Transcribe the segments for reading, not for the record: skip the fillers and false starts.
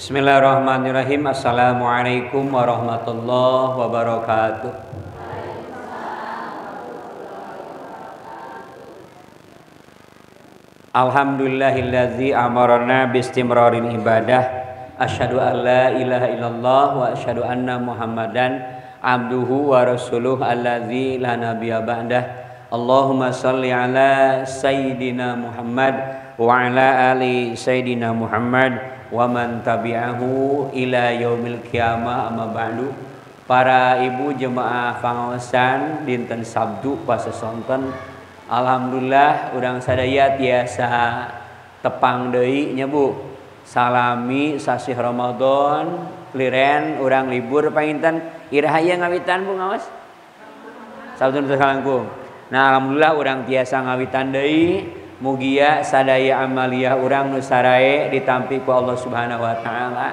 Bismillahirrahmanirrahim. Assalamualaikum warahmatullahi wabarakatuh. Alhamdulillahillazi amarna bistimraril ibadah. Asyhadu an la ilaha illallah wa asyhadu anna Muhammadan abduhu wa rasuluh allazi la nabiyya ba'dah. Allahumma shalli ala sayyidina Muhammad wa ala ali sayyidina Muhammad wa man tabi'ahu ila yaumil qiyamah, amma ba'du. Para ibu jemaah pangaosan dinten Sabtu pasesonten, alhamdulillah urang sadaya tiasa tepang deui nya Bu. Salami sasih Ramadan liren urang libur panginten iraha ieu ngawitan Bu ngaos Sabtu nu langkung. Nah alhamdulillah urang tiasa ngawitan deui. Mugia sadaya amaliyah urang nu sarae ditampi ku Allah Subhanahu wa taala.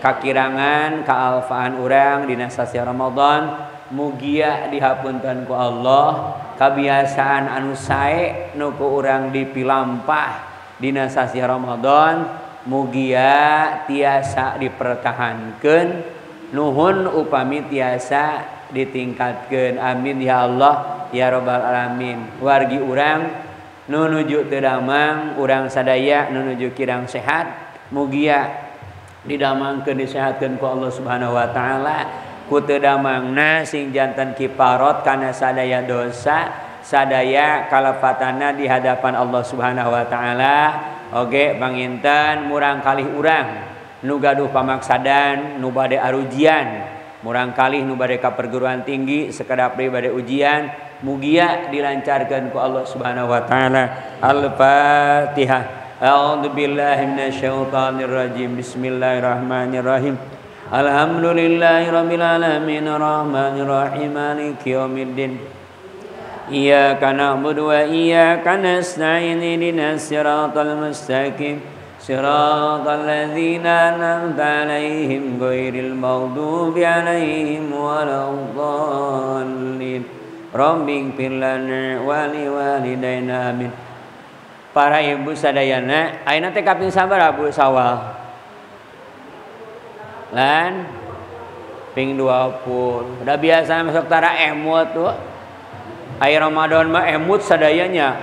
Kakirangan kaalfaan urang dina sasih Ramadan mugia dihapunten ku Allah. Kabiasaan anu sae nu ku urang dipilampah dina sasih Ramadan mugia tiasa dipertahankeun, nuhun upami tiasa ditingkatkeun. Amin ya Allah ya rabbal alamin. Wargi urang nu nuju teu damang, urang sadaya nu nuju kirang sehat mugia didamangkeun disehatkeun ku Allah Subhanahu wa taala. Ku teu damangna sing janten kiparot kana sadaya dosa, sadaya kalepatanna di hadapan Allah Subhanahu wa taala. Oge panginten murang kalih urang nu gaduh pamaksadan nu bade arujian, murang kalih nu bade ka perguruan tinggi sekedap deui bade ujian, mugia dilancarkan ku Allah Subhanahu wa taala. Al-Fatihah. A'udzu billahi minasyaitonir rajim. Bismillahirrahmanirrahim. Alhamdulillahirabbil alamin arrahmanir rahim maliki yaumiddin. Iyyaka na'budu wa iyyaka nasta'in ihdinas siratal mustaqim. Siratal ladzina an'amta 'alaihim ghairil maghdubi 'alaihim waladdallin. Rabbighfir lana wa liwalidayna amin. Para ibu sadayana, ayeuna teh kaping sabaraha Bu Sawal? Lan ping 20. Udah biasa masuk tara emut tuh. Aya Ramadan mah emut sadayanya.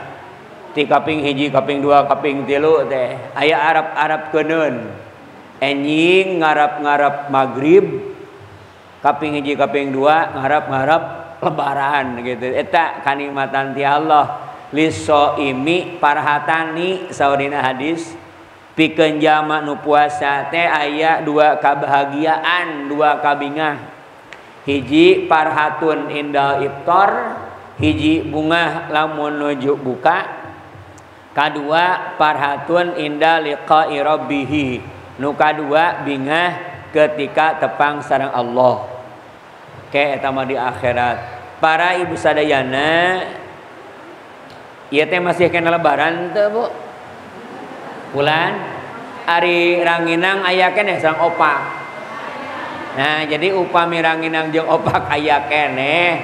Ti kaping 1, kaping 2, kaping 3 teh. Aya Arab-Arab keuneun. Enjing ngarap-ngarap magrib. Kaping 1, kaping 2 ngarap-ngarap lebaran gitu. Eta kanikmatan ti Allah. Lisoimi parhatani saurina hadis pikeun jalma nu puasa teh aya dua kabahagiaan, dua kabingah. Hiji parhatun indal iftar, hiji bungah lamun nuju buka. Kadua parhatun indal liqa'i rabbih. Nu kadua bingah ketika tepang sareng Allah. Ke eta mah di akhirat. Para ibu sadayana, ieu teh masih kena lebaran teu Bu? Bulan ari ranginang aya keneh sareng opak. Nah, jadi upami ranginang jeung opak aya keneh,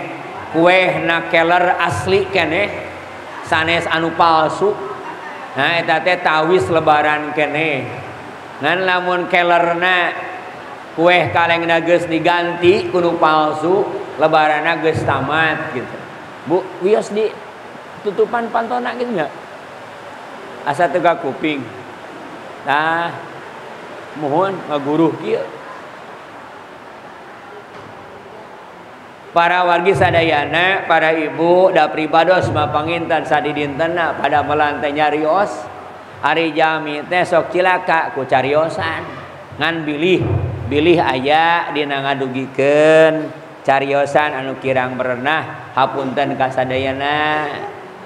kuehna keler asli keneh, sanes anu palsu. Nah, eta teh tawis lebaran keneh. Ngan lamun kelerna kueh kalengna geus diganti ku nu palsu, lebaranna geus tamat gitu. Bu, wios di tutupan pantona gitu nya. Asa tegak kuping. Tah, mohon ngaguruh kieu. Para wargi sadayana, para ibu da pribados mah panginten sadidintenna pada melantai nyarios. Ari jami teh sok cilaka ku cariosan. Ngan bilih, bilih aya dina ngadugikeun cariosan anu kirang berenah hapunten ka sadayana.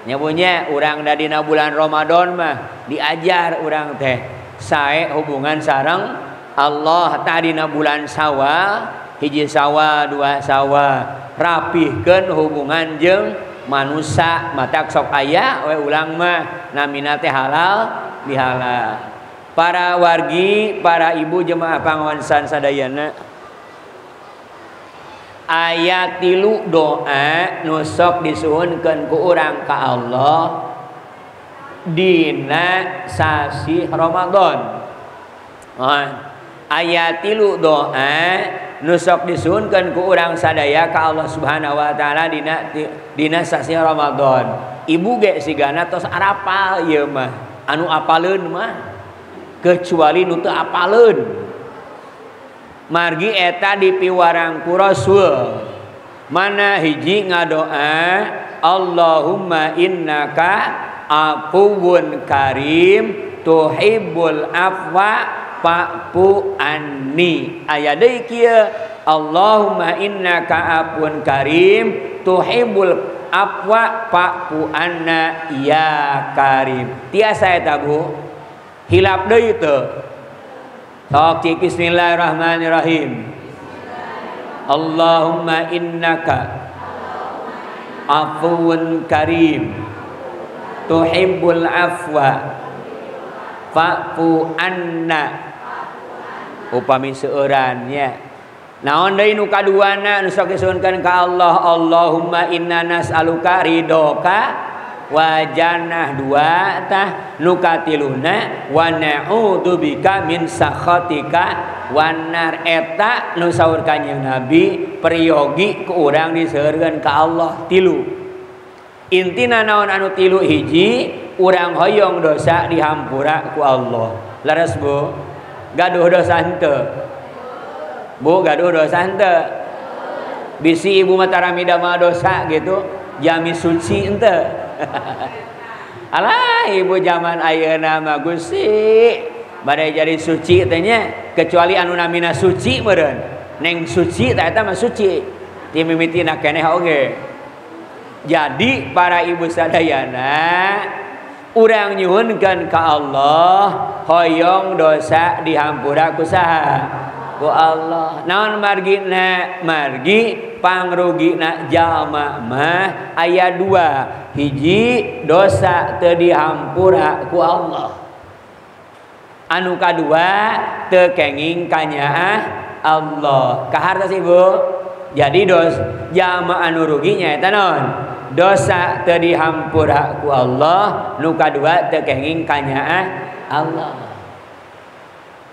Nyabunya urang da dina bulan Ramadan mah diajar urang teh sae hubungan sareng Allah. Tadina bulan Syawal, hiji Syawal, dua Syawal, rapihkeun hubungan jeung manusa. Matak sok aya we ulang mah namina teh halal bihalal. Para wargi, para ibu jemaah pangawansan sadayana, ayat 3 doa nu sok disuhunkeun ku urang ka Allah dina sasih Ramadan. Aya tilu doa nu sok disuhunkeun ku urang sadaya ka Allah Subhanahu wa taala dina sasi Ramadan. Ibu ge sigana tos arapal ieu mah. Anu apaleun mah kecuali nu teu apaleun. Margi eta dipiwarang ku Rasul. Mana hiji ngadoa Allahumma innaka afuwun karim tuhibbul afwa fa'fu anni. Aya deui kieu Allahumma innaka afuwun karim tuhibbul afwa fa'fu anna ya karim. Tiasa eta Bu? Hilap deui teu? Sok cik bismillahirrahmanirrahim. Allahumma innaka afuwun karim tuhibbul afwa fa'fu anna. Upami seueuran nya. Naon deui nu kaduana nu sok disuhunkeun ka Allah? Allahumma inna nas'aluka ridhoka wa jannah dua tah nu katiluna wa na'udzubika min sakhatika wan nar. Eta nu saur kanjeng Nabi peryogi ku urang diseueurkeun ka Allah tilu. Intina naon anu tilu? Hiji, urang hoyong dosa dihampura ku Allah. Leres Bu? Gaduh dosa henteu? Bu, gaduh dosa henteu? Bisi ibu mah tarami damel dosa gitu, jami suci henteu? Alah ibu zaman ayeuna mah Gusti bade jadi suci teh nya, kecuali anu namina suci meureun. Neng suci tah eta mah suci ti mimitina keneh oge. Jadi para ibu sadayana urang nyuhunkeun ka Allah hoyong dosa dihampura ku saha? Ku Allah. Naon margina? Margi pangrugina jalma mah aya dua. Hiji, dosa teu dihampura ku Allah. Anu kadua teu kenging kanyaah Allah. Kahartos ibu? Jadi dos jalma anu rugi nyaeta naon? Dosa teu dihampura ku Allah, nu kadua teu kenging kanyaah Allah.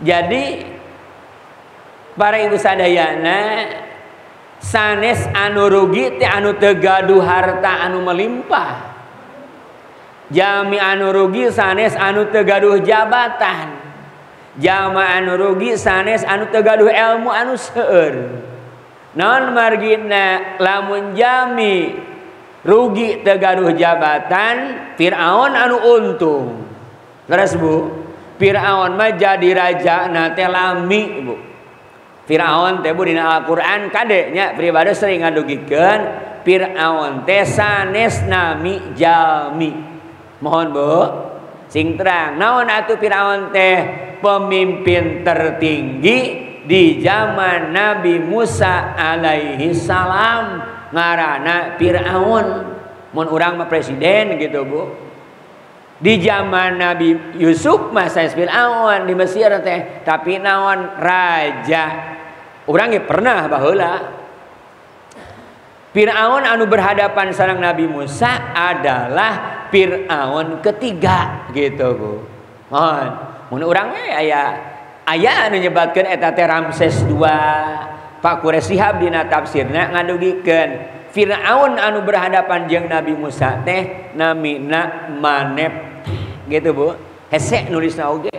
Jadi para ibu sadayana sanes anu rugi teh anu teu gaduh harta anu melimpah. Jami anu rugi sanes anu teu gaduh jabatan. Jama anu rugi sanes anu teu gaduh ilmu anu seueur. Naon margina? Lamun jami rugi teu gaduh jabatan, Firaun anu untung. Leres Bu? Firaun mah jadi raja na teh lami Bu. Firaun teh Bu dina Al-Qur'an kade nya pribadi sering ngadugikeun Firaun teh sanes nami jalmi. Mohon Bu, sing terang. Naon atuh Firaun teh pemimpin tertinggi di zaman Nabi Musa alaihi salam, ngaranna Firaun. Mun urang mah presiden gitu Bu. Di zaman Nabi Yusuf mah sanes Firaun di Mesir teh, tapi naon raja. Urang ge pernah baheula. Firaun anu berhadapan sareng Nabi Musa adalah Firaun ketiga gitu Bu. Mohon, mun urang we aya anu nyebatkeun eta teh Ramses II. Pak Quraish Shihab dina tafsirna ngadugikeun Firaun anu berhadapan jeung Nabi Musa teh namina Manep gitu Bu. Hese nulisna oge.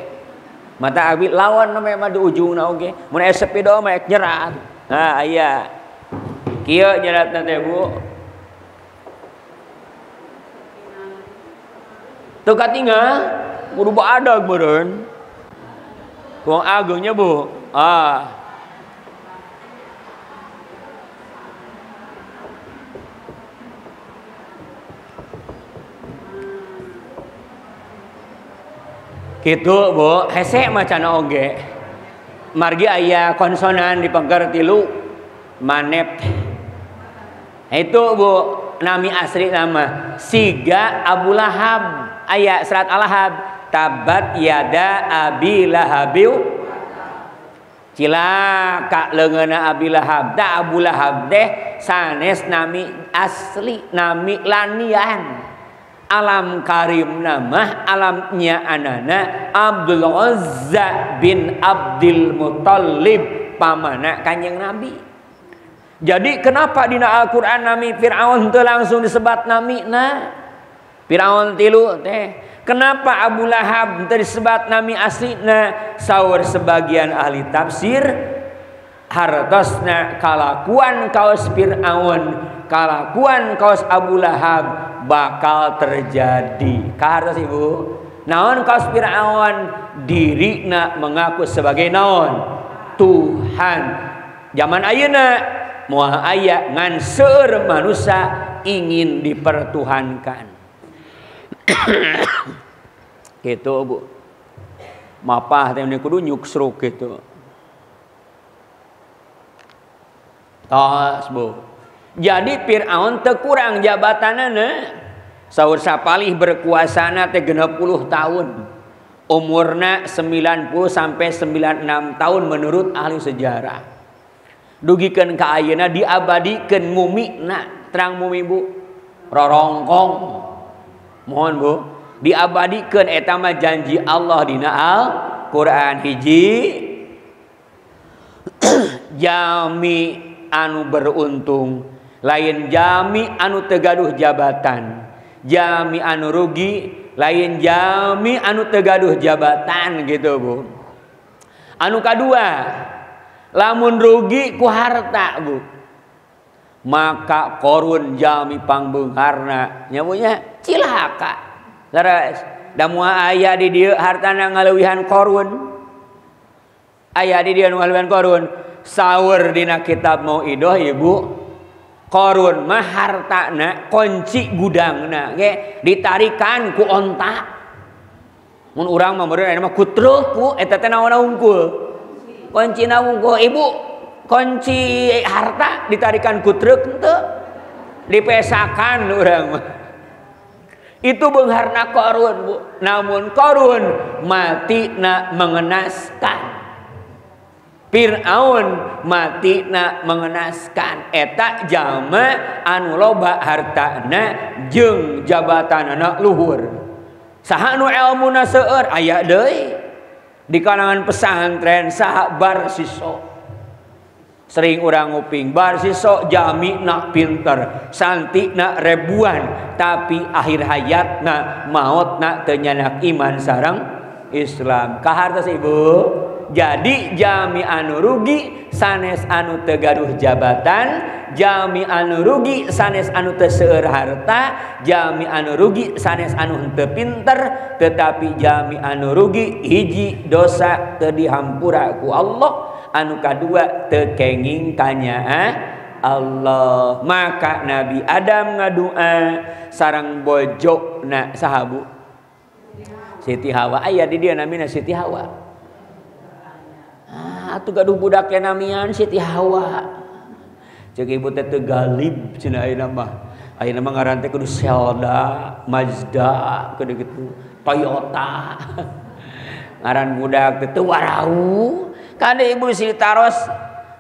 Mata abi lawan mah di ujungna oge. Mun aya sepi doa mah nyerat. Nah aya. Kieu nyeratna teh Bu. Teu katingal kudu badag meureun. Wong agengnya Bu. Ah. Gitu Bu, hese macana oge. Margi aya konsonan di pengker tilu manep. Itu Bu, nami asli nama siga Abu Lahab. Aya serat Al-Lahab, tabat yada Abi Lahabiu. Cilaka leungeunna Abi Lahab. Da Abu Lahab teh sanes nami asli, nami lanian. Alam karim nama alamnya anana Abdul Uzza bin Abdul Muttalib pamana Kanjeng Nabi. Jadi kenapa dina Al-Qur'an nami Fir'aun teu langsung disebat namina? Fir'aun tilu teh. Kenapa Abu Lahab teu disebat nami aslina? Saur sebagian ahli tafsir hartosna kalakuan kaos Fir'aun, kalakuan kaos Abu Lahab bakal terjadi. Kahartos ibu, naon kaos Fir'aun dirina mengaku sebagai naon Tuhan. Zaman ayeuna moal aya ngan seueur manusia ingin dipertuhankan. Gitu bu. Mapah teh kudu nyuksruk gitu. Tos bu. Jadi Fir'aun teu kurang jabatanana. Saur sapalih berkuasana teh 60 tahun. Umurna 90 sampai 96 tahun menurut ahli sejarah. Dugikeun ka ayeuna diabadikeun mumina, terang mumi bu. Rorongkong. Mohon bu, diabadikeun eta mah janji Allah dina Al-Qur'an hiji jami anu beruntung, lain jami anu teu gaduh jabatan. Jami anu rugi, lain jami anu teu gaduh jabatan gitu bu. Anu kadua, lamun rugi ku harta bu, maka korun jami pangbeungharna nya bu nya cilaka. Leres, da moal aya di dieu hartana ngaleuwihan korun. Aya di dieu nu ngaleuwihan korun. Saur dina kitab Mauidah ibu, korun mah hartana kunci gudangna ge ditarikan ku onta. Mun urang mah meureun aya mah ku truk ku eta teh naonna hungkul. Kuncina hungkul ibu, kunci harta ditarikan ku truk henteu. Dipesakan urang mah. Itu beungharna korun bu. Namun korun matina mengenaskan. Fir'aun matina mengenaskan. Eta jalma anu loba hartana jeung jabatanana luhur. Saha nu elmuna seueur aya deui di kalangan pesantren saha Barsiso. Sering urang nguping Barsiso jamina pinter, santina ribuan, tapi akhir hayatna maotna teu nyanak iman sareng Islam. Kahartos ibu. Jadi jami anu rugi sanes anu teu gaduh jabatan, jami anu rugi sanes anu teu seueur harta, jami anu rugi sanes anu henteu pinter, tetapi jami anu rugi hiji dosa teu dihampura ku Allah, anu kadua teu kenging kanyaah Allah. Maka Nabi Adam ngadua sareng bojona saha bu? Siti Hawa. Aya di dieu namina Siti Hawa. Atuh gaduh budak namian Siti Hawa. Ceuk ibu teh teu galib cenah ayeuna mah. Ayeuna mah ngaran teh kudu Selda, Mazda, kudu kitu, Toyota. Ngaran budak teh teu warau. Kade ibu si taros,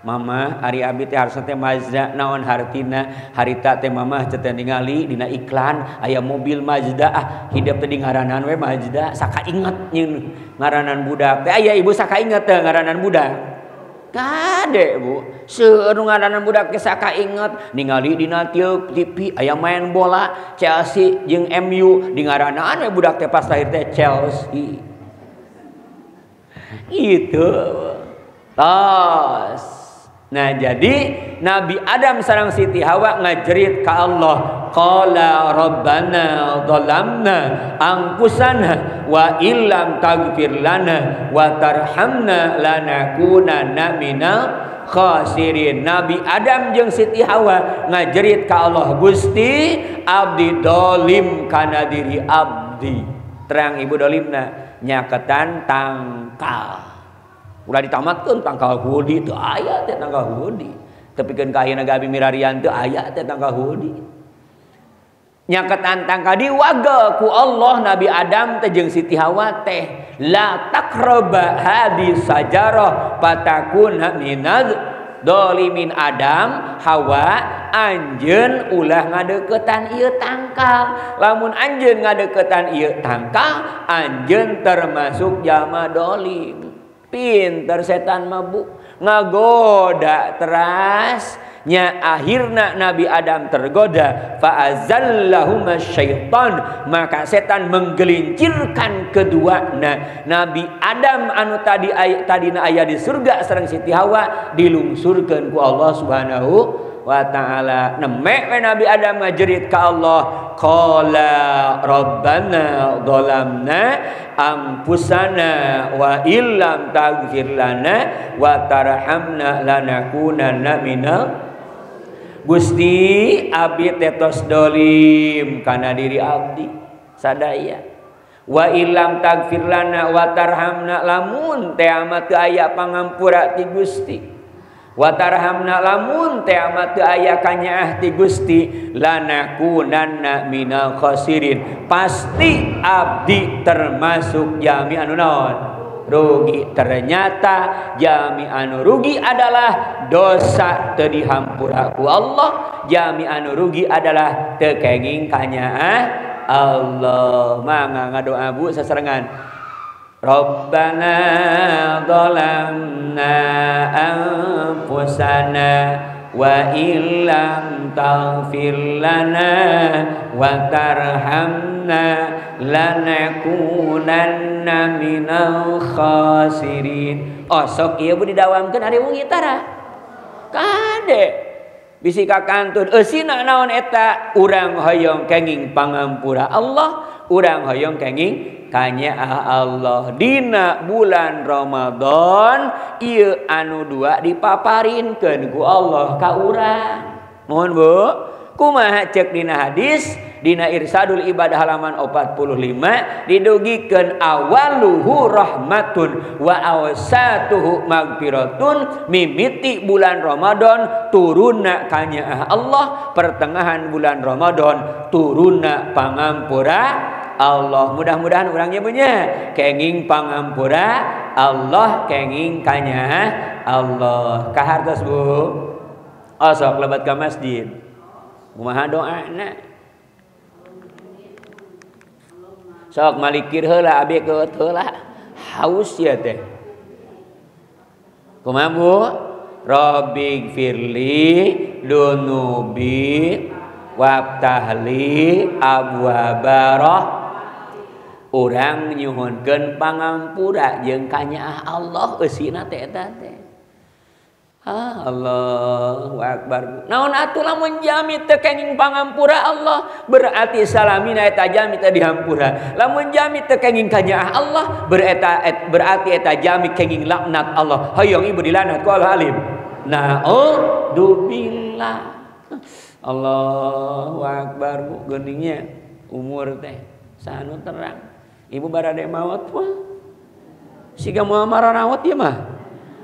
mama ari abi teh harusna teh Mazda naon hartina? Harita teh mama teh ningali dina iklan aya mobil Mazda, ah hidup teh di ngaranan we Mazda, saka inget nyeun ngaranan budak teh. Aya ibu saka inget teh ngaranan budak. Kade bu, seueur nu ngaranan budak teh saka inget ningali dina TV aya main bola Chelsea jeung MU di ngaranaan we budak teh pas lahir teh Chelsea. Gitu. Tos. Nah jadi Nabi Adam sareng Siti Hawa ngajerit ka Allah, qala rabbana dhalamna anfusana wa illam taghfir lana wa tarhamna lanakunanna minal khasirin. Nabi Adam jeung Siti Hawa ngajerit ka Allah, Gusti abdi dolim kana diri abdi. Terang ibu dolimna nyaketan tangkal. Ulah ditamatkeun tangkal hudi teu aya teh tangkal hudi. Tepikeun ka ayeuna gabi mirarian teu aya teh tangkal hudi. Nyaketan tangkal diwagel ku Allah Nabi Adam teh jeung Siti Hawa teh, la taqraba hadis sajarah fatakuna minaz Dolimin Adam, Hawa, anjeun ulah ngadeukeutan ieu tangkal. Lamun anjeun ngadeukeutan ieu tangkal, anjeun termasuk jalma dolim. Pinter setan mah bu, ngagoda teras. Nya akhirna Nabi Adam tergoda, fa'azallahuma syaitan, maka setan menggelincirkan keduana. Nabi Adam anu tadi tadina aya di surga sareng Siti Hawa dilungsurkeun ku Allah Subhanahu wa taala. Nemek we Nabi Adam ngajerit ka Allah, qala rabbana zalamna anfusana wa illam taghfir lana wa tarhamna lanakunanna minal. Gusti abdi tetos dolim kana diri abdi sadaya, wa illam taghfir lana wa tarhamna, lamun teh amat teu aya pangampura ti Gusti, wa tarhamna, lamun teh amat teu aya kanyaah ti Gusti, lanakunanna minal khasirin, pasti abdi termasuk jami anu naon rugi. Ternyata jami anu rugi adalah dosa teu dihampura ku Allah, jami anu rugi adalah teu kenging kanyaah Allah. Mangga ngadoa bu sasarengan. Rabbana zalamna anfusana wa illam taghfir lana wa tarhamna lanakunanna minal khasirin. Oh sok ieu bu didawamkeun ari wengi tara. Kade bisi ka kantun eusina naon eta, urang hoyong kenging pangampura Allah, urang hoyong kenging kanyaah Allah. Dina bulan Ramadan ieu anu dua dipaparinkeun ku Allah ka urang. Mohon bu, kumaha cek dina hadis dina Irsadul Ibadah halaman 45 didugikeun awaluhu rahmatun wa awsatuhu magfiratun, mimiti bulan Ramadan turunna kanyaah Allah, pertengahan bulan Ramadan turunna pangampura Allah. Mudah-mudahan orangnya punya kenging pangampura Allah, kenging kanyaah Allah. Kahartos bu, osok lebat ke masjid kumaha doana sok malikir heula abi keut heula haus ya teh. Kumaha bu? Rabbighfirli dunubi wabtahli abwabarah. Urang nyuhunkeun pangampura jeung kanyaah Allah eusina teh eta teh. Ah, Allahu akbar. Naon atuh lamun jami teu kenging pangampura Allah, berarti salamina eta jami teu dihampura. Lamun jami teu kenging kanyaah Allah, berarti eta jami kenging laknat Allah. Hoyong ibu dilaknat ku Allah alim. Naudzubillah. Allahu akbar bu, geuningnya umur teh sanu terang. Ibu barade maot mah. Siga moal marawat ieu mah.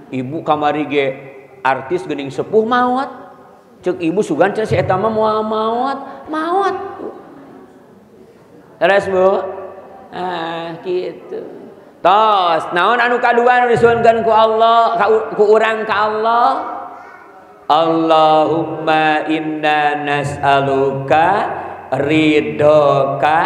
Ibu kamari ge artis geuning sepuh maot. Ceuk ibu sugan cenah si eta mah moal maot, maot. Terus bu? Ah kitu. Tos, naon anu kadua anu disuhunkeun ku Allah, ku urang ka Allah? Allahumma inna nas'aluka ridhoka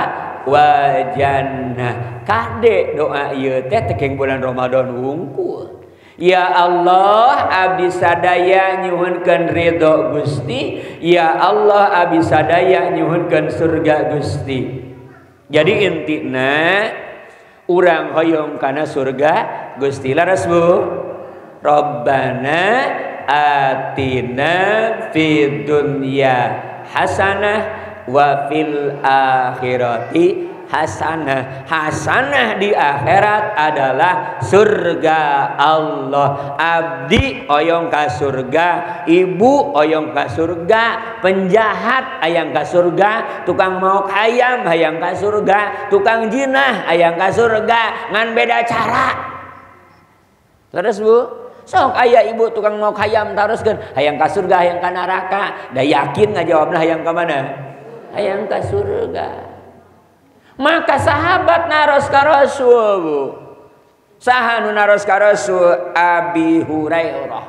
wa jannah. Kade doa ieu teh tekeng bulan Ramadan wungkul. Ya Allah, abdi sadaya nyuhunkeun ridho Gusti. Ya Allah, abdi sadaya nyuhunkeun surga Gusti. Jadi intina urang hoyong kana surga Gusti. Laras bu? Rabbana atina fid dunya hasanah wa fil akhirati hasanah. Hasanah di akhirat adalah surga Allah. Abdi oyong ka surga, ibu oyong ka surga, penjahat ayang ka surga, tukang maok ayam hayang ka surga, tukang jinah ayang ka surga, ngan beda cara. Terus bu, sok aya ibu tukang maok hayam taruskeun hayang ka surga hayang ka neraka, da yakin ngajawabna hayang ka mana? Hayang ka surga. Maka sahabat naros ka Rasul bu. Saha nu naros ka Rasul? Abi Hurairah.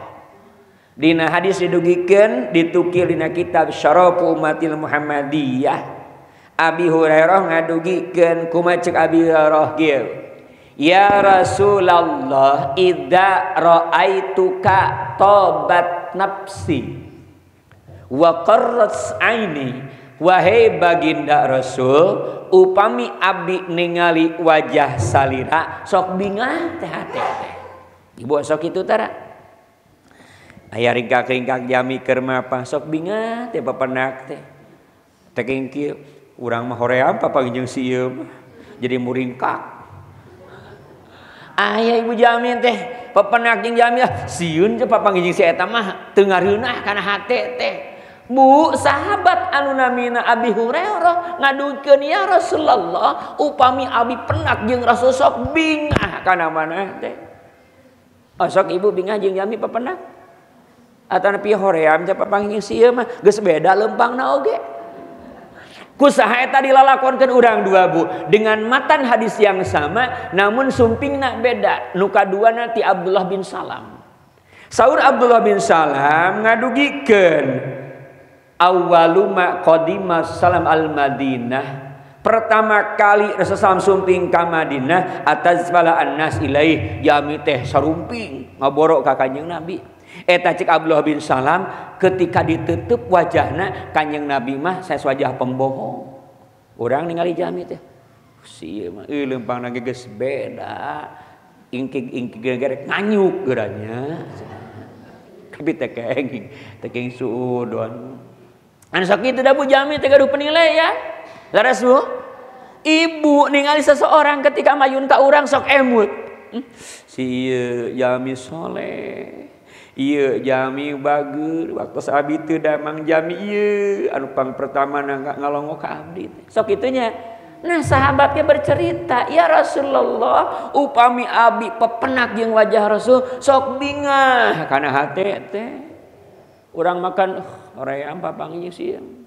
Dina hadis didugikeun ditukil dina kitab Syarafu Ummatil Muhammadiyah. Abi Hurairah ngadugikeun kumaha ceuk Abi Hurairah kieu. Ya Rasulullah idza ra'aituka tabat nafsi wa qarrat aini. Wahai baginda Rasul, upami abdi ningali wajah salira sok bingah teh hate teh. Ibu sok kitu tara. Aya ringkak-ringkak jami keur mapah sok bingah teh papendak teh. Teh kieu urang mah hoream papanggih jeung si ieu mah. Jadi muringkak. Aya ibu jami teh papendak jeung jami sieun teh papanggih jeung si eta mah teu ngareunah kana hate teh. Bu, sahabat anu namina Abi Hurairah ngadukeun ya Rasulullah, upami abi penak jeung Rasul sok bingah kana maneh teh. Oh, sok ibu bingah jeung jami papenak. Atanapi hoream teh papanggih si ieu mah geus beda lempangna oge. Ku saha eta dilalakonkeun urang dua bu dengan matan hadis yang sama namun sumpingna beda. Nu kaduana ti Abdullah bin Salam. Saur Abdullah bin Salam ngadugikeun awwalu ma qadima salam al Madinah, pertama kali Rasul sumping ka Madinah atazfala annas ilaih, jami teh sarumping ngaborok ka Kanjeng Nabi. Eta cek Abdullah bin Salam ketika ditutup wajahna Kanjeng Nabi mah sanes wajah pembohong. Urang ningali jami teh si ieu mah euy leumpangna ge geus beda, ingkig-ingkig gerek nganyuk geuranya. Tapi teh kenging, teh kenging suudon. Anu sok kitu da bu jami teh gaduh penilaian. Leres bu? Ibu ningali seseorang ketika mayun ka urang sok emut. Si ieu jami soleh, ieu jami bager, waktu abi teu damang jami ieu anu pang pertama ngalongo ka abdi. Sok kitunya. Nah sahabatnya bercerita, ya Rasulullah, upami abi pepenak jeung wajah Rasul sok bingah kana hate teh. Urang makan hoream papanggih sieun.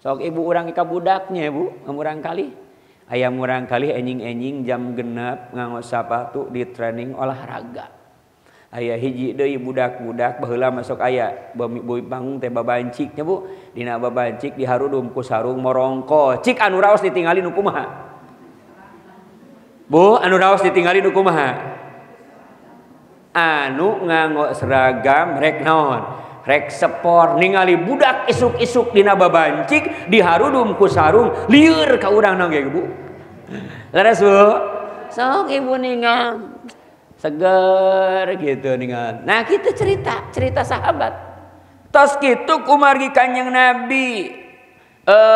Sok ibu urang ka budaknya bu, murang kali. Aya murang kali enjing-enjing jam genep nganggo sapatu di training olahraga. Aya hiji deui budak-budak baheula masuk aya bumi panggung teh babancik nya bu. Dina babancik diharudum ku sarung morongko. Cik anu raos ditingali nu kumaha? Bu, anu raos ditingali nu kumaha? Anu nganggo seragam rek naon? Rek sepor ningali budak isuk-isuk dina babancik diharudum ku sarung lieur ka urang nang ge bu. Leres bu? Sok ibu ningal seger gitu ningal. Nah kita cerita cerita sahabat. Tos kitu kumargi Kanjeng Nabi.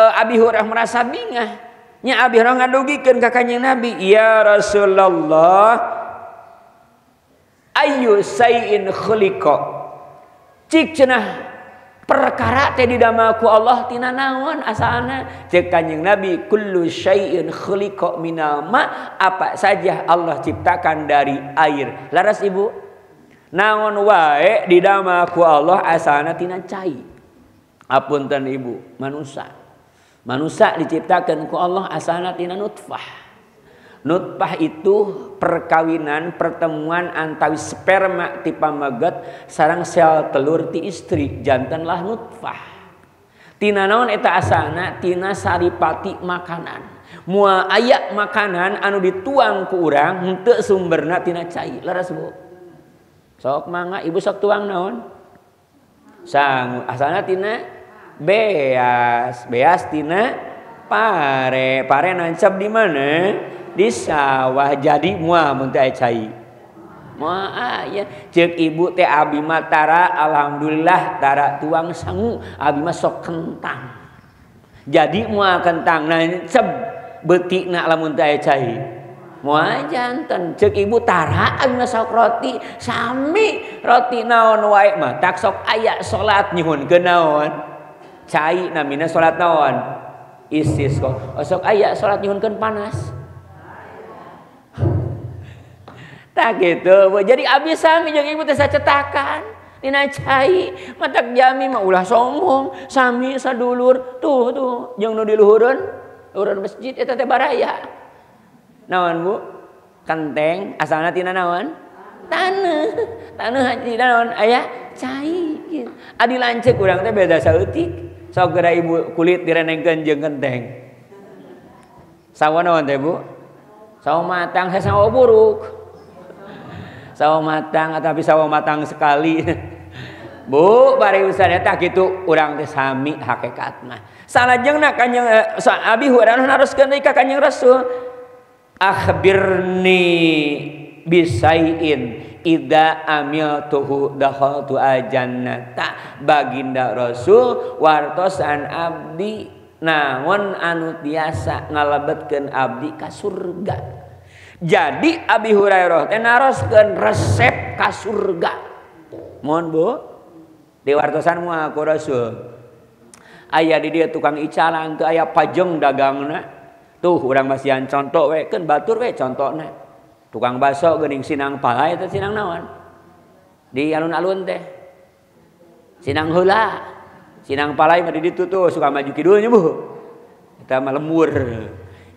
Abi Hurairah merasa bingah. Nya Abi Hurairah ngadugikeun ka Kanjeng Nabi, ya Rasulullah ayu sayin khuliqa. Cik cenah perkara teh didamel ku Allah tina naon asalna? Cek Kanjeng Nabi kullu syai'in khuliqa minal ma, apa saja Allah ciptakan dari air. Laras ibu? Naon wae didamel ku Allah asalna tina cai. Apunten ibu, manusa. Manusa diciptakan ku Allah asalna tina nutfah. Nutfah itu perkawinan, pertemuan antawis sperma ti pameget sareng sel telur ti istri, jantenlah nutfah. Tina naon eta asalna? Tina saripati makanan. Moal aya makanan anu dituang ku urang henteu sumberna tina cai. Leres bu? Sok mangga ibu sok tuang naon? Sangu asalna tina beas, beas tina pare, pare nancap di mana? Di sawah. Jadi moal mun teu aya cai. Moal aya. Ceuk ibu teh abi mah tara alhamdulillah tara tuang sangu, abi mah sok kentang. Jadi moal kentang nancep beutikna lamun teu aya cai. Moal janten. Ceuk ibu tara abi mah sok roti, sami roti naon wae mah tak sok aya salat nyuhunkeun naon? Cai namina salat naon? Istisqa. Sok aya salat nyuhunkeun panas. Tak gitu. Jadi abi sami jeung ibu teh sacetakan dina cai, matak jami mah ulah sombong, sami sadulur tuh tuh jeung nu di luhureun, luhureun masjid eta teh baraya. Naon bu? Kenteng asalna tina naon? Taneuh. Taneuh haji naon aya cai gitu. Adi lanceuk urang teh beda saeutik. Sok geura ibu kulit direnengkeun jeung kenteng. Sawo naon teh Bu? Sawo matang saya sawo buruk. Sawo matang tapi sawo matang sekali. Bu, bari usan eta kitu urang teh sami hakikat mah. Salajengna Kanjeng Abi Hurairah naroskeun deui ka Kanjeng Rasul. Akhbirni bisaiin idza amiltuhu dakhaltu aljannata. Baginda Rasul wartosan abdi naon anu tiasa ngalebetkeun abdi ka surga. Jadi Abi Hurairah teh naroskeun resep ka surga. Mohon Bu, diwartosan moal ku Rasul. Aya di dieu tukang icalan teu aya pajeng dagangna. Tuh urang masihan contoh we, keun batur we contona. Tukang baso geuning sinang palai teh sinang naon? Di alun-alun teh. Sinang heula. Sinang palai mah di ditu tuh suka maju kidul nya Bu. Eta mah lemur.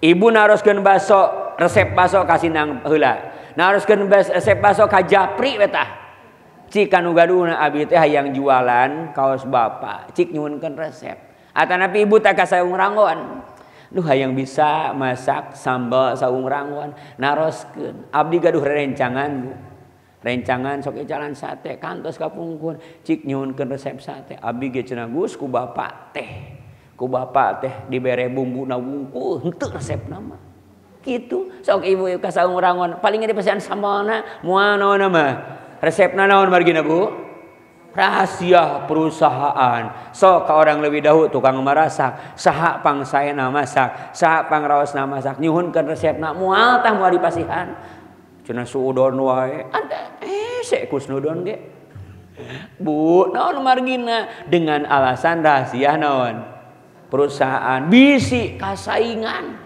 Ibu naroskeun baso, resep baso ka sinang heula. Naroskeun resep baso ka Japri we tah. Cik kanu gaduhna abi teh hayang jualan kaos bapak. Cik nyuhunkeun resep. Atanapi ibu teh ka saung ranggon. Duh hayang bisa masak sambal saung ranggon. Naroskeun. Abdi gaduh rencangan Bu. Rencangan sok jalan sate kantos kapungkur. Cik nyuhunkeun resep sate. Abdi ge cenah Gus ku bapak teh. Ku bapak teh dibere bumbuna wungkul henteu resepna mah. Kitu sok ibu ka saung ranggon paling ge dipasihan sambalna moal naon mah. Resepna naon margina Bu? Rahasia perusahaan. Sok ka orang lebih dahulu tukang marasak, saha pangsaena masak, saha pangraosna masak, nyuhunkeun resepna moal tah moal dipasihan. Cenah suudon wae. Ante sek kusnudon ge. Bu, naon margina dengan alasan rahasia naon? Perusahaan bisi kasaingan.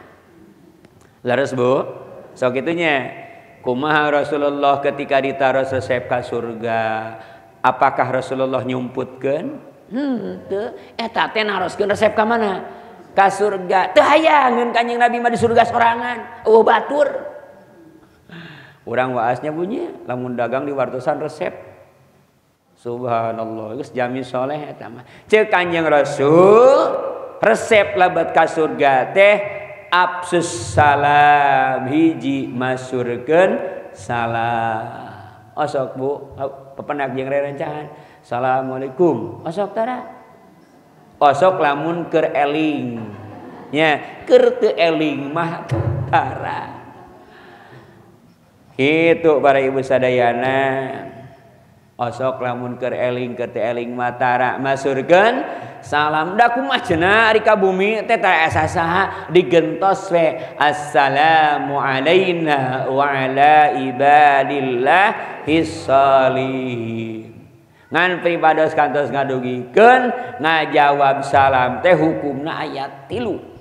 Leres Bu? Sok kitunya. Kumaha Rasulullah ketika ditaros resep ka surga? Apakah Rasulullah nyumputkeun? Henteu. Eta teh naroskeun resep ka mana? Ka surga. Teu hayangeun Kanjeng Nabi mah di surga sorangan. Eueuh batur. Urang waasnya bunyi lamun dagang di wartosan resep. Subhanallah, geus jami soleh eta mah. Ceuk Kanjeng Rasul, resep lebet ka surga teh absus salam, hiji masurkeun salam. Osok Bu, pepenak jeung rerencangan. Assalamualaikum. Osok tara. Osok lamun keur eling. Nya, keur teu eling mah tara. Kitu para ibu sadayana. Osok lamun keur eling keur teu eling mah tara masurkeun salam. Da kumaha cenah ari ka bumi teh tara asa saha digentos we assalamu alaina wa ala ibadillahis sholihin. Ngan pribados kantos ngadugikeun ngajawab salam teh hukumna ayat 3.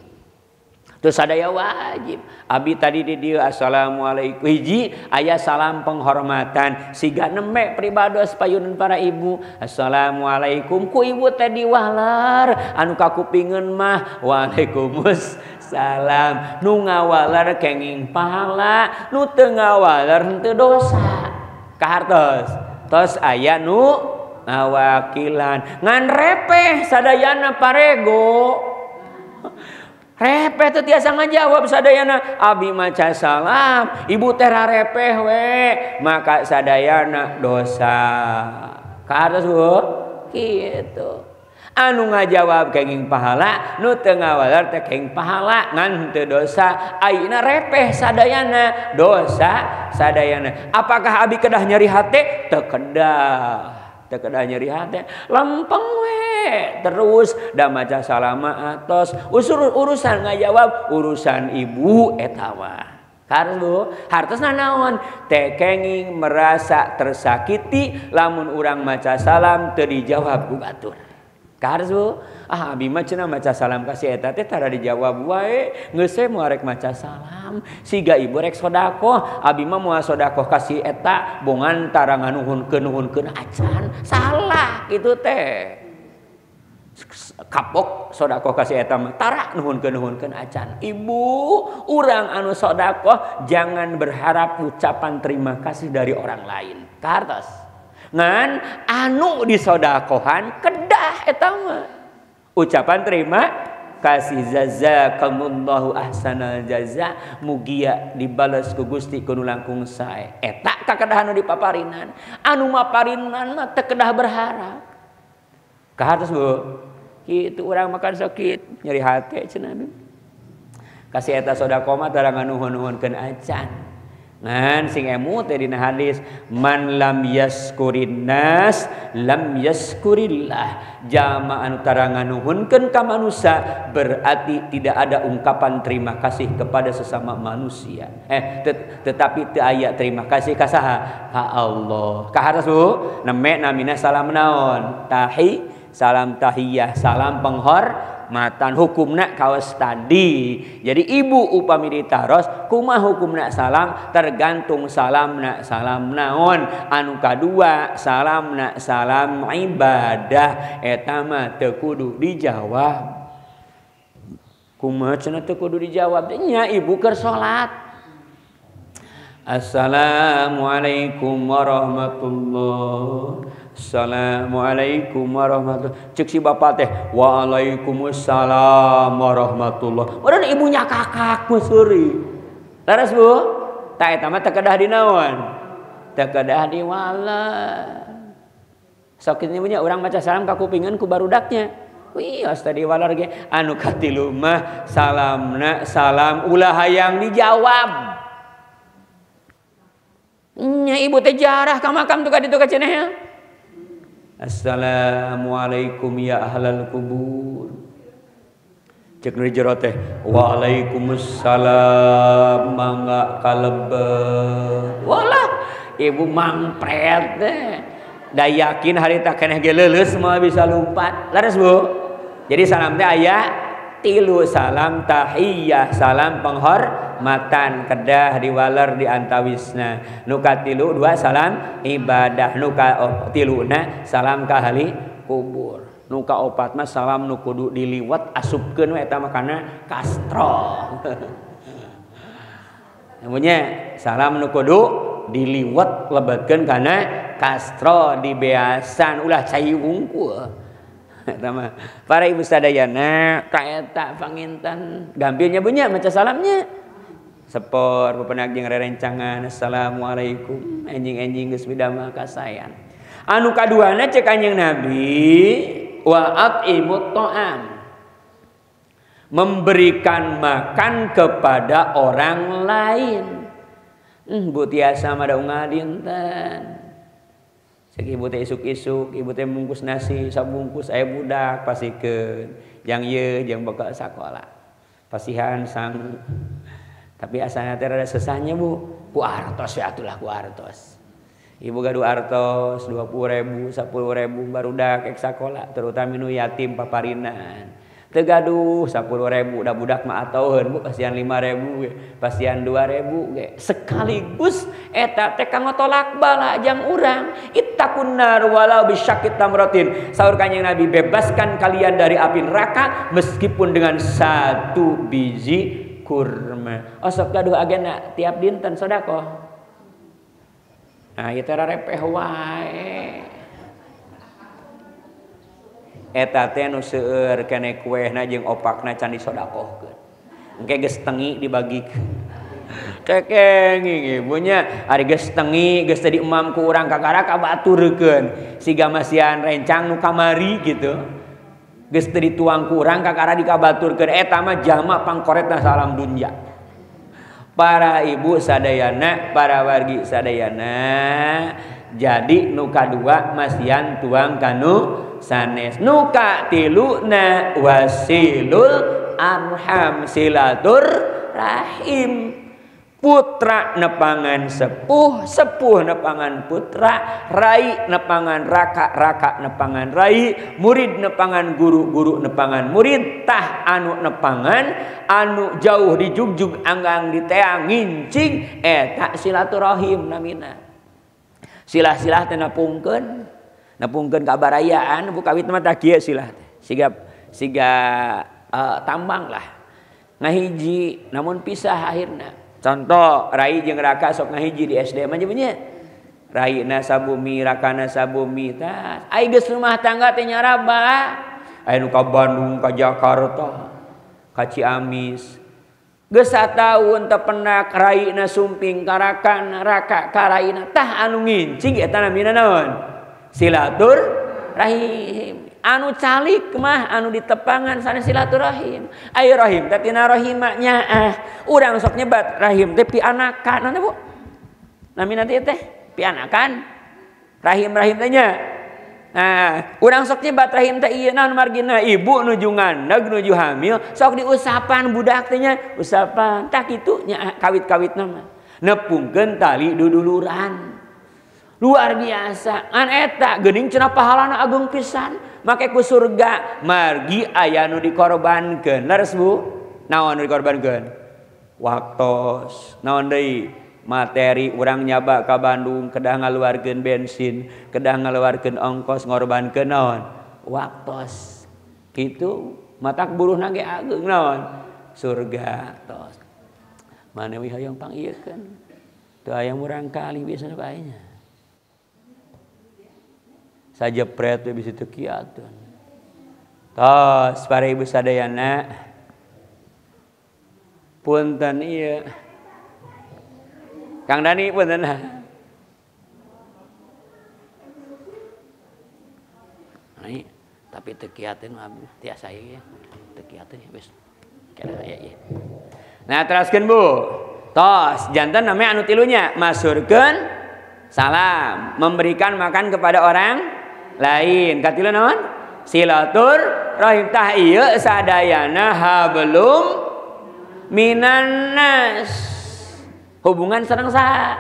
Terus sadaya wajib. Abi tadi di dieu assalamualaikum hiji aya salam penghormatan siga nembe pribados payunan para ibu assalamualaikum ku ibu teh diwalar anu kakupingeun mah waalaikumsalam nu ngawalar kenging pahala nu teu ngawalar henteu dosa kahartos tos aya nu ngawakilan ngan repeh sadayana parego. Repeh teu tiasa ngajawab sadayana abi maca salam ibu teh rarepeh we maka sadayana dosa. Ka atas Bu kitu. Anu ngajawab kenging pahala nu teu ngawalar teh kenging pahala ngan teu dosa ayeuna repeh sadayana dosa sadayana. Apakah abi kedah nyeri hate? Teu kedah. Teu kedah nyeri hate lempeng we terus da maca salama atos urusan ngajawab urusan ibu eta mah. Hartos Bu, hartosna naon? Teh kenging merasa tersakiti lamun urang maca salam teu dijawab ku batur. Kahartos Bu, ah abi mah cenah maca salam ka si eta teh tara dijawab wae, geus we moal rek maca salam, siga ibu rek sedekah, abi mah moal sedekah ka si eta bongan tara nganuhunkeun-nuhunkeun acan. Salah kitu teh. Kapok sedekah ka si eta mah tara nuhunkeun acan. Ibu, urang anu sedekah jangan berharap ucapan terima kasih dari orang lain. Kahartos. Ngan anu disodakohan kedah eta mah. Ucapan terima kasih jazakumullahu ahsanal jaza, mugia dibales ku Gusti ku nu langkung sae. Eta kakedahan nu dipaparinan. Anu maparinan mah teu kedah berharap. Kahartos Bu. Kitu urang makan sakit nyeri hate cenah. Kasih eta sedekah mah tara nganuhun-nuhunkeun acan. Ngan sing emu teh dina hadis man lam yaskurin nas lam yaskurillah. Jama anu tara nganuhunkeun ka manusia berarti tidak ada ungkapan terima kasih kepada sesama manusia. Tetapi teu aya terima kasih ka saha? Ka Allah. Kahartos Bu? Neme namina salam naon? Tahi, salam tahiyah, salam penghormatan hukumna kaos tadi. Jadi ibu upami ditaros kumaha hukumna salam tergantung salamna salam naon. Anu kadua salamna salam ibadah eta mah teu kudu dijawab. Kumaha cenah teu kudu dijawab? Nya ibu keur salat. Assalamualaikum warahmatullah. Assalamualaikum warahmatullah. Cek si bapak teh waalaikumsalam warahmatullah. Meureun ibunya kakak meusuri. Leres Bu? Tah eta mah teu kedah dinaon? Teu kedah diwaler. Sok kitu nya urang maca salam ka kupingan ku barudaknya. Wih, tos tadi waler ge. Anu katilu mah salamna salam ulah hayang dijawab. Nya ibu teh jarah ka makam tuh ka ditu ka cenah. Assalamualaikum ya ahlal kubur. Cek nu jero teh waalaikumsalam mangga kalebet. Walah ibu mangpret teh. Da yakin harita keneh ge leuleus moal bisa lumpat. Leres Bu? Jadi salam teh aya tilu, salam tahiyah, salam penghormatan kedah diwaler di antawisna. Nu katilu dua salam ibadah, nu katiluna salam ka ahli kubur. Nu kaopat mah salam nu kudu diliwat asupkeun we eta mah kana kastro. Namanya salam nu kudu diliwat lebetkeun kana kastro dibeasan ulah cai wungkul. Eta mah para ibu sadayana kaeta panginten gampilnya bunyi maca salamnya. Sepor pepenak jeung rerencangan assalamualaikum enjing-enjing geus midamah kasayan. Anu kaduana cek Kanjeng Nabi wa at'imut ta'am, memberikan makan kepada orang lain. Bu tiasa mah da unggal dinten. Cek ibu teh isuk-isuk, ibu teh bungkus nasi, sabungkus aya budak pasikeun. Jang ieu jeung bekal sakola. Pasihan sang. Tapi asalna teh rada sesahnya Bu. Ku artos ya atulah ku artos. Ibu gaduh artos 20.000, 10.000 barudak ek sakola, terutama nu yatim paparinan. Teu gaduh 10.000 da budak mah atauheun Bu, pasihan 5.000 ge, pasihan 2.000 ge. Sekaligus eta teh kanggo tolak bala jang urang. Ittaqun nar walau bisyaqit tamratin. Saur Kanjeng Nabi, bebaskan kalian dari api neraka meskipun dengan satu biji kurma. Osok gaduh agenda tiap dinten sedekah. Nah, ieu teh rarepeh wae. Eta teh nu seueur keneh kuehna jeung opakna can disodakohkeun. Engke geus tengi dibagikeun. Kekeng ibunya ari geus tengi geus teh diemam ku urang kakara ka baturkeun. Siga masihan rencang nu kamari gitu. Geus teu dituang ku urang kakara dikabaturkeun. Eta mah jama pangkoretna salam dunya. Para ibu sadayana, para wargi sadayana. Jadi nu kadua masihan tuang kanu sanes. Nu katiluna wasilul arham, silatur rahim. Putra nepangan sepuh, sepuh nepangan putra, rai nepangan raka, raka nepangan rai, murid nepangan guru, guru nepangan murid, tah anu nepangan, anu jauh dijugjug anggang diteang ngincing, eta silaturahim namina. Silah-silah teh nepungkeun, nepungkeun kabarayaan, bu kawit mah tah kieu silah teh. Siga tambang lah. Ngahiji namun pisah akhirna. Contoh rai jeung raka sok ngahiji di SD mah nya. Raina sabumi, rakana sabumi tah. Ai geus rumah tangga teh nyaraba. Aya nu ka Bandung, ka Jakarta, ka Ciamis. Geus sataun teu penak raina sumping ka rakana, raka ka raina. Tah anu ngincing eta namina naon? Silaturahim. Anu calik mah anu ditepangan sanes silaturahim. Ai rahim teh tina rahima nyaah. Urang sok nyebat rahim teh pianakan naon Bu? Namina teh pianakan. Rahim-rahim teh nya. Nah, urang sok nyebat rahim teh ieu naon margina ibu nuju ngandeg nuju hamil sok diusapan budak teh nya, usapan. Tah kitu nya kawit-kawitna mah. Nepungkeun tali duduluran. Luar biasa. Ngan eta geuning cenah pahalana agung pisan. Make ku surga margi aya nu dikorbankeun. Leres Bu? Naon nu dikorbankeun? Waktos. Naon deui? Materi urang nyaba ka Bandung kedah ngaluarkeun bensin, kedah ngaluarkeun ongkos, ngorbankeun naon? Waktos. Kitu matak buruhna ge ageung naon? Surga tos. Mane we hoyong pangieukeun. Teu aya murang kali biasana bae nya. Sajepret we bisi teu kiatun. Tos para ibu sadayana punten ieu. Kang Dani punten. Nah, tapi teu kiateun mah tiasa ieu ya. Teu kiateun ya wis. Kena aya ieu. Nah, teraskeun Bu. Tos janten namanya anu tilunya masurkeun salam, memberikan makan kepada orang lain. Katilu naon? Silaturahim. Tah ieu sadayana hablum minan nas. Hubungan sareng saha?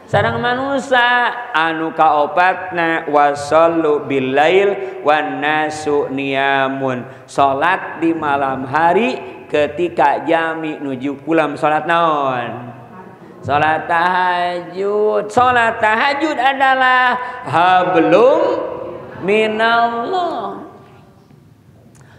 Sareng manusia. Anu kaopatna wasallu billail wan nasu niyamun. Salat di malam hari ketika jami nuju kulam salat naon? Salat tahajud. Salat tahajud adalah hablum minallah.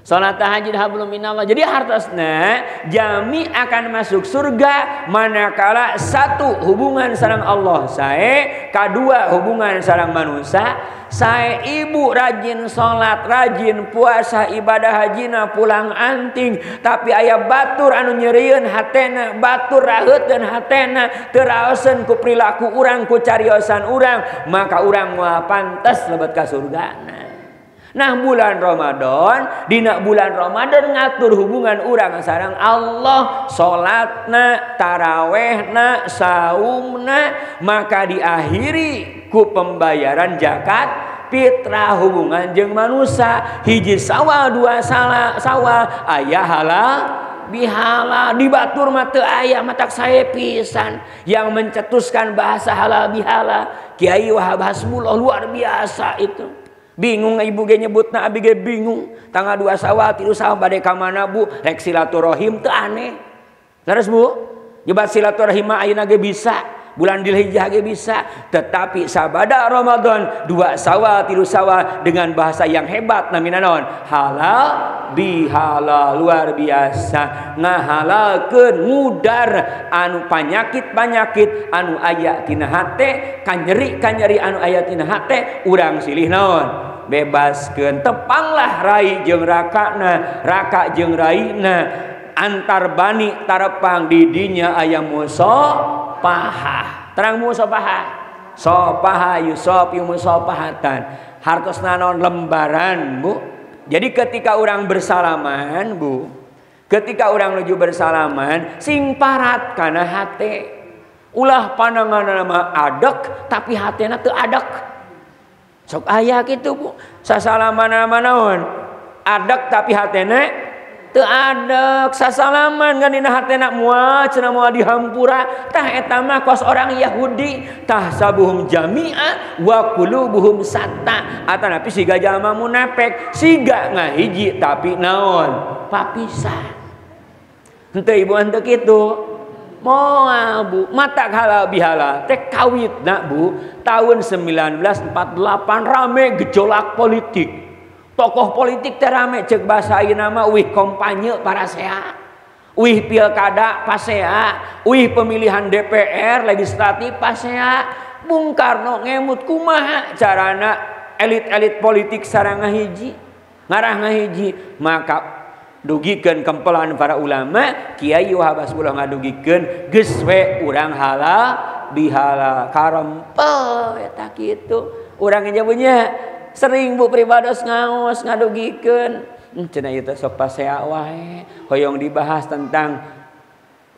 Salat tahajud hablum minallah. Jadi hartosna jami akan masuk surga manakala satu hubungan sareng Allah sae, kadua hubungan sareng manusia sae. Ibu rajin salat, rajin puasa, ibadah hajina pulang anting, tapi aya batur anu nyerieun hatena, batur raheuteun hatena, teu raoseun ku perilaku urang, ku cariosan urang, maka urang moal pantes lebet ka surgana. Nah bulan Ramadan, dina bulan Ramadan ngatur hubungan urang sareng Allah, salatna, tarawehna, saumna, maka diakhiri ku pembayaran zakat fitrah hubungan jeung manusia. Hiji sawal dua salah sawal aya halal bihalal di batur mah teu aya matak sae pisan yang mencetuskan bahasa halal bihalal Kiai Wahab Hasbullah luar biasa itu. Bingung ibu ge nyebutna abi ge bingung. Tanggal 2 Sawal 3 Sawal bade ka mana Bu? Rek silaturahim teu aneh. Leres Bu? Nyebat silaturahim mah ayeuna ge bisa, bulan Dzulhijjah ge bisa, tetapi sabada Ramadan 2 Sawal 3 Sawal dengan bahasa yang hebat namina naon? Halal bihalal luar biasa. Ngahalalkeun mudar anu panyakit-panyakit anu aya tina hate, kanyeri-kanyeri anu aya tina hate urang silih naon? Bebaskeun. Tepanglah rai jeung rakana, raka jeung raina, antar bani tarepang di dinya aya musopahah. Terang musopahah. Sopaha yusofi musopahatan. Hartosna naon? Lembaran, Bu. Jadi ketika orang bersalaman, Bu, ketika orang menuju bersalaman, sing parat kana hate. Ulah pandanganna mah adek tapi hatena teu adek. Sok aya kitu Bu. Sasalaman mah naon? Adek tapi hatena teu adek. Sasalaman kan dina hatena moal cenah moal dihampura. Tah eta mah kos orang Yahudi, tahsabuhum jami'a wa qulubuhum satta. Atanapi siga jalma munafik, siga ngahiji tapi naon? Papisah. Henteu ibu henteu kitu. Moal Bu, matak halal bihalal teh kawitna Bu, tahun 1948 rame gejolak politik. Tokoh politik teh rame cek bahasa ayeuna mah uih kampanye parasea. Uih pilkada pasea, uih pemilihan DPR legislatif pasea. Bung Karno ngemut kumaha carana elit-elit politik sarang ngahiji, ngarah ngahiji, maka dugikeun kempelan para ulama, Kiai Wahab Hasbullah ngadugikeun geus we urang halal bihalal karempel eta kitu. Urang nya sering Bu pribados ngaos ngadugikeun cenah ieu teh sok pasea wae hoyong dibahas tentang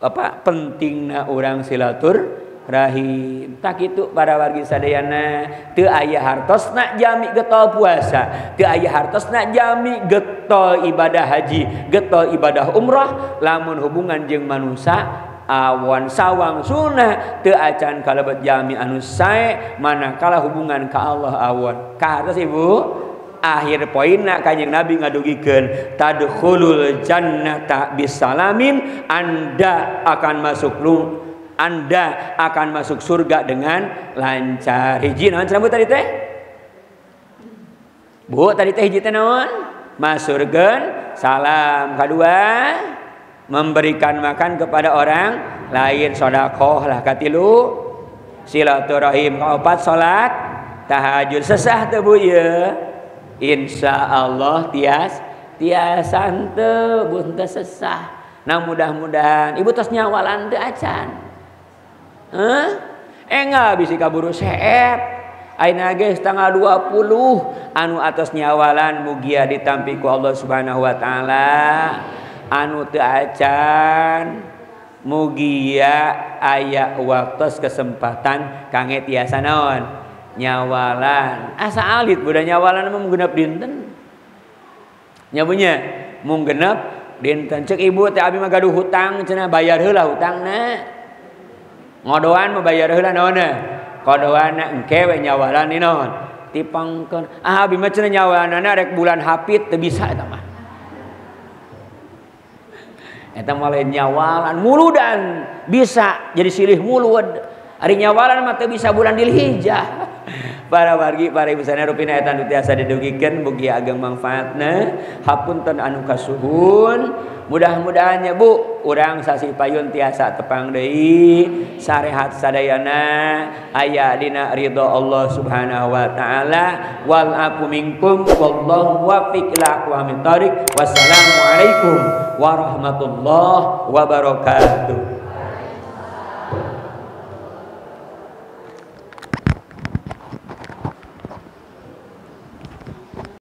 apa pentingna urang silaturahim. Tak kitu para wargi sadayana teu aya hartosna jami getol puasa, teu aya hartosna jami getol ibadah haji, getol ibadah umrah, lamun hubungan jeung manusia awan sawang sunah teu acan kalebet jami anu sae manakala hubungan ka Allah awan. Kahartos Ibu? Akhir poinna Kanjeng Nabi ngadugikeun tadkhulul jannata bisalamin, Anda akan masuk Anda akan masuk surga dengan lancar. Hiji naon cenah Bu tadi teh? Bu tadi teh hiji teh naon? Masurkeun salam. Kadua memberikan makan kepada orang lain, sedekah lah. Katilu silaturahim. Kaopat salat tahajud. Sesah teu Bu ieu? Insyaallah tiasa teu Bu, teu sesah. Nah mudah-mudahan ibu tos nyawalan teu acan. Heh? Enggak bisi kaburu seep. Ayeuna ge 20:30 anu atos nyawalan mugia ditampi ku Allah Subhanahu wa taala. Anu teu acan mugia aya waktos kesempatan kangge tiasa naon nyawalan. Asa alit budak nyawalan mah mung genep dinten. Nya punya mung genep dinten. Cek ibu teh abi mah gaduh hutang cenah, bayar heula hutangna. Ngodoan mah bayar heula naonna? Kodoanna engke we nyawalan ni naon? Tipangkeun. Ah abi mah cenah nyawalanna rek bulan hapit teu bisa eta mah. Eta mah lain nyawalan, muludan bisa jadi silih mulud. Ari nyawalan mah teu bisa bulan Dzulhijjah. Para wargi, para ibu sadaya rupina eta nu tiasa didugikeun mugi ageng mangfaatna. Hapunten anu kasuhun. Mudah-mudahan ya Bu, urang sasih payun tiasa tepang deui, sarehat sadayana aya dina ridho Allah Subhanahu wa taala. Wal afu minkum wallahu muwaffiq ila aqwamit thoriq. Wassalamualaikum warahmatullahi wabarakatuh.